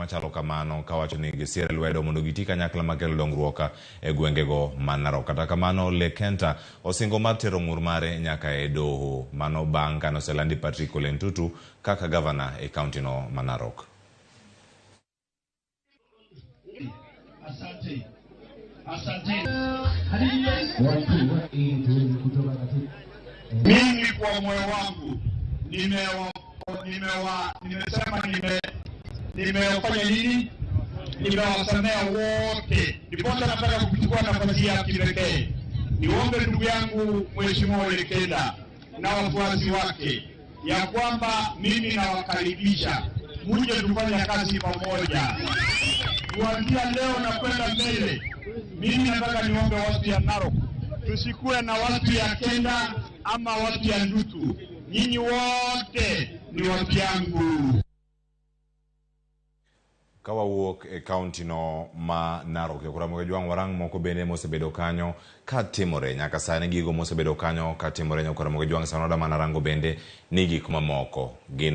machalo kamano kawacho ni gisiere lwedo mondo giti kanyakla makelo dongruok e gwengego ma Narok. Kata kamano, Lekenta osingo mar tero ng'ur mare nyaka e doho mano bang' kane oselandi Patrick Ole Ntutu kaka gavana e kauntino ma Narok. Asante. Asante. Mimi kwa moyo wangu nimesema nimefanya nini? Nimewasamea wote. Ndiposa nataka kuchukua nafasi ya kipekee niombe ndugu yangu Mheshimiwa Lekenda na wafuasi wake ya kwamba mimi nawakaribisha muje tufanye kazi pamoja kuanzia leo na kwenda mbele. Mimi nataka niombe watu ya Narok, tusikuwe na watu ya Kenda ama watu ya Ndutu. Nyinyi wote ni watu yangu. Ka wawuok e kaunti no ma Narok e Ramogi Jwang' warang moko bende mosebedo kanyo katimore nyaka sani gigo mosebedo kanyo katimore nyaka Ramogi Jwang' sano mana rango bende ni gik mamoko gin.